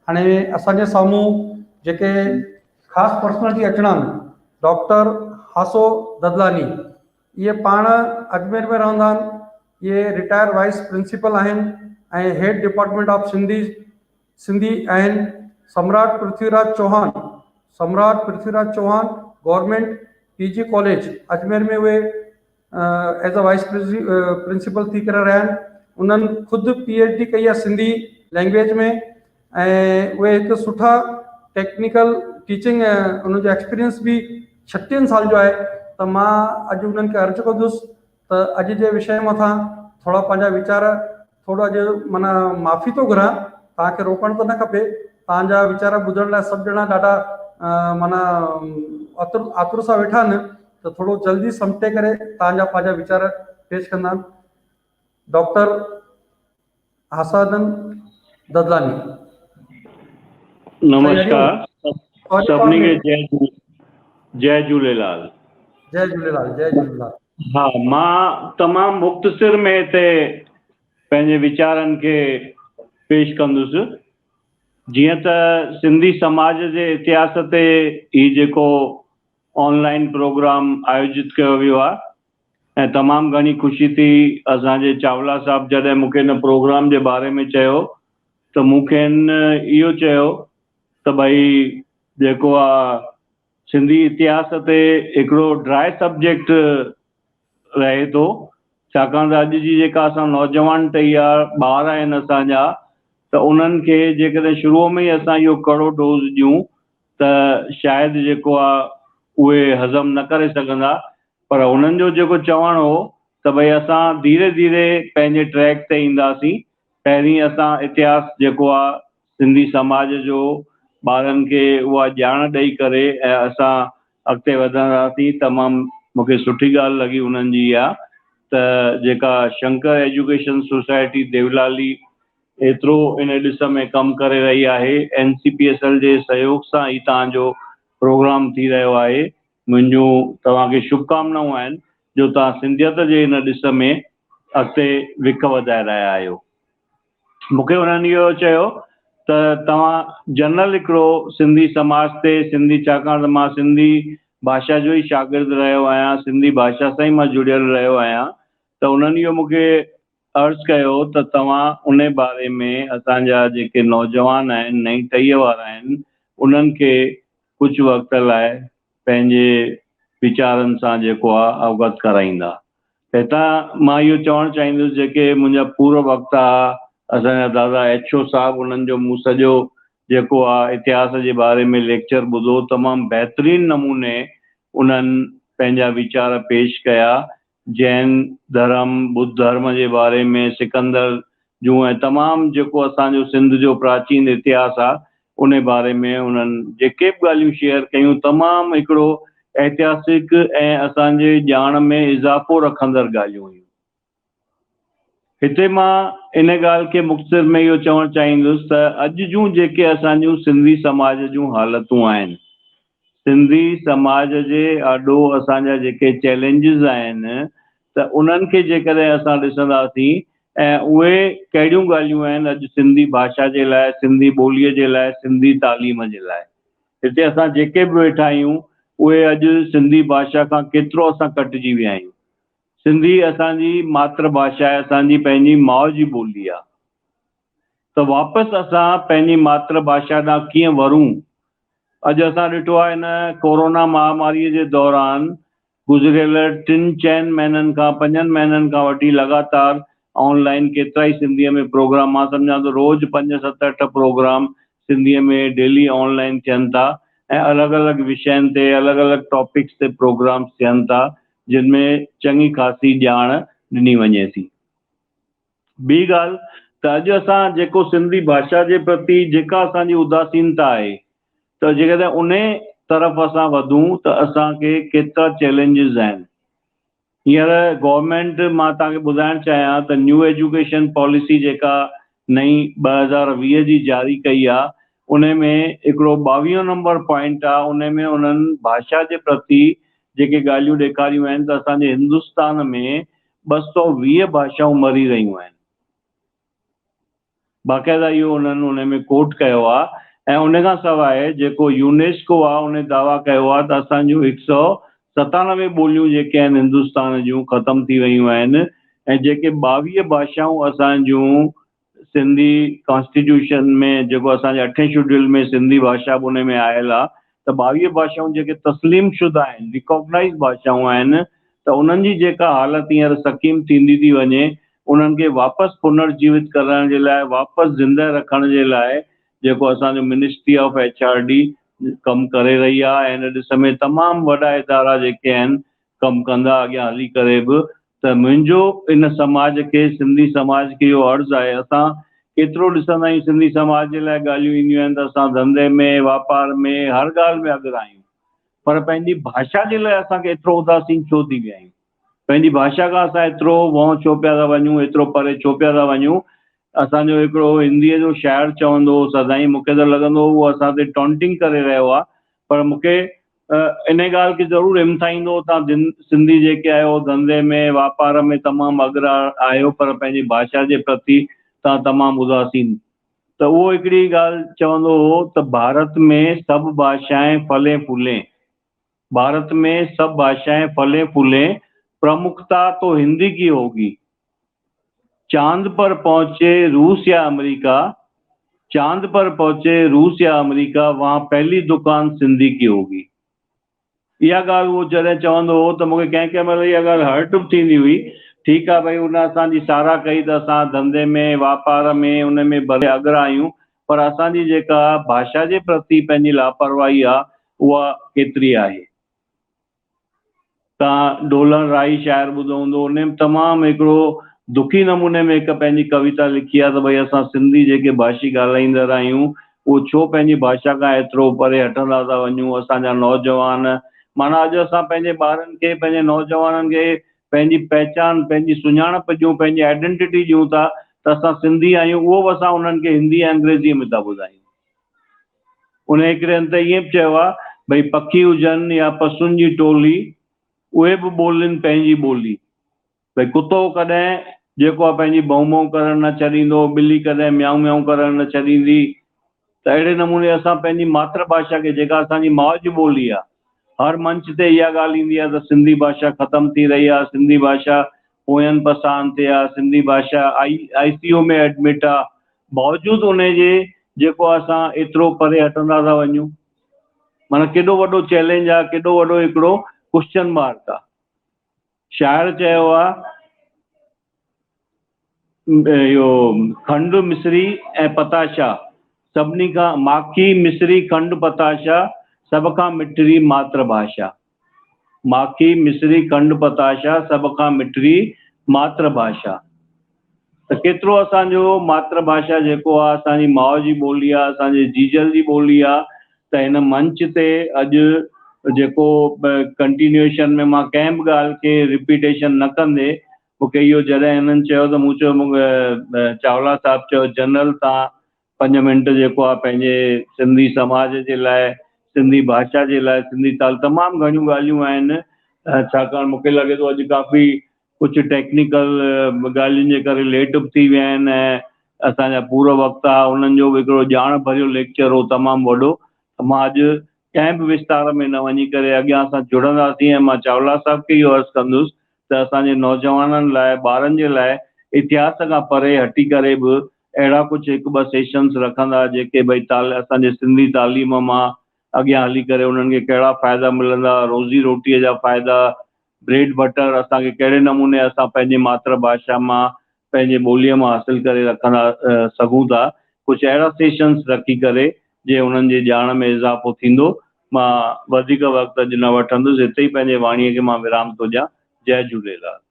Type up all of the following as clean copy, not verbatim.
هاڻي اسان جي سامهون جيڪي خاص پرسنالٽي اچڻا آهن ڊاڪٽر هاسو ددلاني اهي پاڻ اجمير ۾ رهندا آهن اهي رٽائر وائيس پرنسپل آهن ۽ head department of Sindhi Sindhi آهن Samrat Prithvi Raj Chauhan Samrat Prithvi Raj Chauhan government P G college Ajmer ۾ اهي ايز ا وائيس پرنسپل ٿي ڪري رهيا آهن انهن خود پي ايڇ ڊي ڪئي آهي سنڌي لينگويج ۾ ۽ اهي هڪ سٺا ٽيڪنيڪل ٽيچنگ انهن جو ايڪسپيرينس به ڇٽيهن سال جو آهي ته مان اڄ انهن کي عرض ڪندس ته اڄ جي وشي مٿان ٿورا پنهنجا ويچار ٿورو اڄ معنيٰ معافي ٿو گهران توهان کي روڪڻ ته نه کپي توهان جا ويچار ٻڌڻ لاء سڀ ڄڻا ڏاڍا معنيٰ آتر آتر سان ويٺا آهن ته ٿورو جلدي سمٽي ڪري توهان جا پنهنجا ويچار پيش ڪندا ڊاڪٽر هاسادن ددلاني. نمشڪار سڀني کي جئي جئي جهوليلال. جئي جهوليلال جئي جهوليلال. ها مان تمام مختصر ۾ هتي پنهنجي ويچارن کي پيش ڪندس. جيئن ته سنڌي سماج جي اتهاس تي هي جيڪو آن لائين پروگرام آيوجت ڪيو ويو آهي ۽ تمام گهڻي خوشي ٿي اسان جي چاولا صاحب جڏهن مون کي ان پروگرام جي باري ۾ چيو ته مون کين اهو چيو ته ڀئي جيڪو آ سنڌي اتهاس تي هڪڙو ڊرائي سبجيڪٽ رهي ٿو ڇاڪاڻ ته اڄ جي جيڪا اسان نوجوان ٽهي آ ٻار آهن اسان جا ته انهن کي جيڪڏهن شروع ۾ ئي اسان اهو ڪڙو ڊوز ڏيون ته شايد جيڪو آ اهي هضم نه ڪري سگهندا پر هنن جو جيڪو چوڻ هو ته ڀئي اسان ڌيري ڌيري پنهنجي ٽريڪ تي اينداسين، پهرين اسان اتهاس جيڪو آ سنڌي سماج جو ٻارن کي اها ڄاڻ ڏئي ڪري ۽ اسان اڳتي وڌنداسين. تمام مون کي سٺي ڳالهه لڳي انهن جي اها ته جيڪا شنڪر ايجوڪيشن سوسائٽي ديولالي ايترو ان ڏس ۾ ڪم ڪري رهي آهي، N C P S L جي سهيوگ سان هي توهان جو پروگرام ٿي رهيو آهي. منهنجون توهان کي شڀڪامنائون آهن جو توهان سنڌيت جي ان ڏس ۾ اڳتي وک وڌائي رهيا آهيو. مون کي انهن اهو چيو ته توهان جنرل هڪڙو سنڌي سماج تي سنڌي ڇاڪاڻ ته مان سنڌي ڀاشا جو ئي شاگرد رهيو آهيان، سنڌي ڀاشا سان ئي مان جڙيل رهيو آهيان ته انهن اهو مون کي عرض ڪيو ته توهان انهي باري ۾ اسان جا جيڪي نوجوان آهن، نئين ٽهيء وارا آهن، انهن کي ڪجهه وقت لاء پنهنجي ويچارن سان جيڪو آ اوگت ڪرائيندا. ته هتان مان اهو چوڻ چاهيندس جيڪي منهنجا پورو وقت آ اسان جا دادا ايڇ او صاحب انهن جو مون سڄو جيڪو آ اتهاس جي باري ۾ ليڪچر ٻڌو تمام بهترين نموني انهن پنهنجا ويچار پيش ڪيا جين ڌرم، ٻڌ ڌرم جي باري ۾ سڪندر جون ۽ تمام جيڪو اسان جو سنڌ جو پراچين اتهاس آ انهي باري ۾ انهن جيڪي به ڳالهيون شيئر ڪيون تمام هڪڙو اتهاسڪ ۽ اسان جي ڄاڻ ۾ اضافو رکندڙ ڳالهيون هيون. هتي مان ان ڳالهه کي مختصر ۾ اهو چوڻ چاهيندس ته اڄ جون جيڪي اسان جون سنڌي سماج جون حالتون آهن، سنڌي سماج جي آڏو اسان جا جيڪي چئلينجز آهن ته انهن کي جيڪڏهن اسان ڏسنداسين ۽ اهي ڪهڙيون ڳالهيون آهن اڄ سنڌي ڀاشا جي لاء، سنڌي ٻوليء جي لاء، سنڌي تعليم جي لاء. هتي اسان جيڪي به ويٺا آهيون اهي اڄ سنڌي ڀاشا کان ڪيترو اسان ڪٽجي ويا آهيون. سنڌي اسان جي ماتر ڀاشا آهي، اسان جي پنهنجي ماء جي ٻولي آهي ته واپس اسان پنهنجي ماتر ڀاشا ڏانهن ڪيئن ورون؟ اڄ اسان ڏٺو آهي هن ڪورونا مهاماريء جي دوران گذريل ٽن چئن مهينن کان پنجن مهينن کان وٺي لڳاتار آن لائين ڪيترائي سنڌيء ۾ پروگرام مان سمجهان ٿو روز پنج ست اٺ پروگرام سنڌيء ۾ ڊيلي آن لائين ٿين ٿا ۽ الڳ الڳ وشين تي الڳ الڳ ٽاپڪس تي پروگرامس ٿين ٿا جن ۾ چڱي خاصي ڄاڻ ڏني وڃي ٿي. ٻي ڳالهه ته اڄ اسان جيڪو سنڌي ڀاشا جي پرتي جيڪا اسان جي اداسينتا آهي ته جيڪڏهن انهي طرف اسان وڌون ته اسان کي ڪيترا چئلينجز آهن. هينئر گورنمينٽ مان توهان کي ٻڌائڻ چاهيان ته نيو ايجوڪيشن پاليسي جيڪا نئين 2020 جي جاري ڪئي آ انهي ۾ هڪڙو ٻاويهون نمبر پوائنٽ آ انهي ۾ انهن ڀاشا جي پرتي جيڪي ڳالهيون ڏيکاريون آهن ته اسان جي هندستان ۾ 220 ڀاشائون مري رهيون آهن. باقاعده اهو انهن ان ۾ ڪوٽ ڪيو آهي ۽ ان کان سواء جيڪو يونيسڪو آهي ان دعويٰ ڪيو آهي ته اسان جون هڪ سؤ ستانوي ٻوليون جيڪي آهن هندستان جون ختم ٿي ويون آهن ۽ جيڪي ٻاويهه ڀاشائون اسان جون سنڌي ڪانسٽيٽيوشن ۾ جيڪو اسان جي اٺين شيڊيول ۾ سنڌي ڀاشا به ان ۾ آيل آهي ته ٻاويهه ڀاشائون جيڪي تسليم شده آهن، ريڪوگنائيز ڀاشائون آهن ته انهن جي جيڪا حالت هينئر سقيم ٿيندي ٿي وڃي انهن کي واپس پنرجيوت ڪرڻ جي لاء واپس زنده رکڻ جي لاء جيڪو اسان جو ministry of H R D ڪم ڪري رهي آهي ۽ ان ڏس ۾ تمام وڏا ادارا جيڪي آهن ڪم ڪندا اڳيان هلي ڪري به ته منهنجو ان سماج کي سنڌي سماج کي اهو عرض آهي اسان ڪيترو ڏسندا آهيون سنڌي سماج جي لاء ڳالهيون اينديون آهن ته اسان ڌنڌي ۾ واپار ۾ هر ڳالهه ۾ اڳرا آهيون پر پنهنجي ڀاشا جي لاء اسان کي ايترو اداسين ڇو ٿي ويا آهيون پنهنجي ڀاشا کان اسان ايترو وهون ڇو پيا ٿا وڃون ايترو پري ڇو پيا ٿا وڃون اسان جو هڪڙو هنديء جو شاعر چوندو هو سدائين مون کي ته لڳندو هو اهو اسان تي ٽانٽنگ ڪري رهيو آهي پر مون کي انهيء ڳالهه کي ضرور همٿائيندو هو توهان سنڌي جيڪي آهيو ڌنڌي ۾ واپار ۾ تمام اڳرا آهيو پر پنهنجي ڀاشا جي پرتي توهان تمام اداسين ته اهو هڪڙي ڳالهه چوندو هو ته ڀارت ۾ سڀ ڀاشائين ڦلين ڦولين ڀارت ۾ سڀ ڀاشائين ڦلين ڦولين پرمکتا تو هندي ڪي هوگي چاند پر پهچي روس يا آمريڪا چاند پر پهچي روس يا آمريڪا وهان پهلي دڪان سنڌي ڪي هوگي. اها ڳالهه اهو جڏهن چوندو هو ته مون کي ڪنهن ڪنهن مهل اها ڳالهه هرٽ به ٿيندي هئي. ٺيڪ آهي ڀئي ان اسان جي ساراهه ڪئي ته اسان ڌنڌي ۾ واپار ۾ ان ۾ ڀلي اڳرا آهيون پر اسان جي جيڪا ڀاشا جي پرتي پنهنجي لاپرواهي آهي اها ڪيتري آهي. توهان ڍولڻ راهي شاعر ٻڌو هوندو، انهيء به تمام هڪڙو دکي نموني ۾ هڪ پنهنجي ڪويتا لکي آهي ته ڀئي اسان سنڌي جيڪي ڀاشي ڳالهائيندڙ آهيون، اهو ڇو پنهنجي ڀاشا کان ايترو پري هٽندا ٿا وڃون، اسان جا نوجوان، معنيٰ اڄ اسان پنهنجي ٻارن کي، پنهنجي نوجوانن کي پنهنجي پهچان، پنهنجي سڃاڻپ ڏيون، پنهنجي آئيڊنٽٽي ڏيون ٿا ته اسان سنڌي آهيون، اهو به اسان انهن کي هندي ۽ انگريزيء ۾ ٿا ٻڌايون. انهيء هڪڙي هنڌ ته ائين به چيو آهي، ڀئي پکي هجن يا پسن جي ٽولي، اهي به ٻولين پنهنجي ٻولي. ڀئي ڪتو ڪڏهن جيڪو آهي پنهنجي ڀون ڀون ڪرڻ نه ڇڏيندو، ٻلي ڪڏهن ميائون ميائون ڪرڻ نه ڇڏيندي. ته اهڙي نموني اسان پنهنجي ماتر ڀاشا کي جيڪا اسان جي ماء جي ٻولي آهي، هر منچ تي اها ڳالهه ايندي آهي ته سنڌي ڀاشا ختم ٿي رهي آهي، سنڌي ڀاشا پوين پساهن تي آهي، سنڌي ڀاشا آء سي يو ۾ ايڊمٽ آهي، باوجود انهي جي جيڪو اسان ايترو پري هٽندا ٿا وڃون معنيٰ ڪيڏو وڏو چئلينج آ ڪيڏو وڏو هڪڙو ڪوشچن مارڪ آ شاعر چيو آ اهو کنڊ مصري ۽ پتاشا سڀني کان ماکي مصري کنڊ پتاشا سڀ کان مٺڙي ماتر ڀاشا ماکي، مصري، کنڊ، پتاشا، سڀ کان مٺڙي ماتر ڀاشا. ته ڪيترو اسان جو ماتر ڀاشا جيڪو آ اسان جي ماء جي ٻولي آ، اسان جي جيجل جي ٻولي آ ته هن منچ تي اڄ جيڪو ڪنٽينيوئيشن ۾ مان ڪنهن به ڳالهه کي رپيٽيشن نه ڪندي مون کي اهو جڏهن هنن چيو ته مون چيو مون چاولا صاحب چيو جنرل تان پنج منٽ جيڪو آ پنهنجي سنڌي سماج جي لاء سنڌي ڀاشا جي لاء سنڌي تال تمام گهڻيون ڳالهيون آهن ڇاڪاڻ مونکي لڳي ٿو اڄ ڪافي ڪجهه ٽيڪنيڪل ڳالهين جي ڪري ليٽ به ٿي ويا آهن ۽ اسان جا پورو وقت آ انهن جو به هڪڙو ڄاڻ ڀريو ليڪچر هو تمام وڏو ته مان اڄ ڪنهن به وستار ۾ نه وڃي ڪري اڳيان اسان جڙنداسين ۽ مان چاولا صاحب کي اهو عرض ڪندس ته اسان جي نوجوانن لاء ٻارن جي لاء اتهاس کان پري هٽي ڪري به اهڙا ڪجهه هڪ ٻه سيشنز رکندا جيڪي ڀئي اسان جي سنڌي تعليم مان اڳيان هلي ڪري انهن کي ڪهڙا فائدا ملندا، روزي روٽيء جا فائدا، بريڊ بٽر اسان کي ڪهڙي نموني اسان پنهنجي ماتر ڀاشا مان پنهنجي ٻوليء مان حاصل ڪري رکندا سگهون ٿا، ڪجهه اهڙا سيشنز رکي ڪري جي انهن جي ڄاڻ ۾ اضافو ٿيندو. مان وڌيڪ وقت اڄ نه وٺندس، هتي ئي پنهنجي واڻيء کي مان ورام ٿو ڏيان. جئه جهوليلال.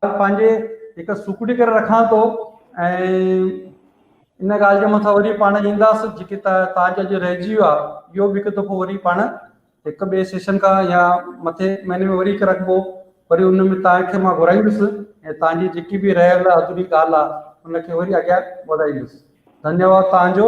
پنهنجي هڪ سوکڙي ڪري رکان ٿو ۽ ان ڳالهه جي مٿان وري پاڻ اينداس جيڪي توهان جو اڄ رهجي ويو آهي اهو به هڪ دفعو وري پاڻ هڪ ٻئي سيشن کان يا مٿي مهيني ۾ وري هڪ رکبو وري ان ۾ توهان کي مان گهرائيندس ۽ توهان جي جيڪي به رهيل اڌوري ڳالهه آهي ان کي وري اڳيان وڌائيندس. ڌنيواد توهان جو.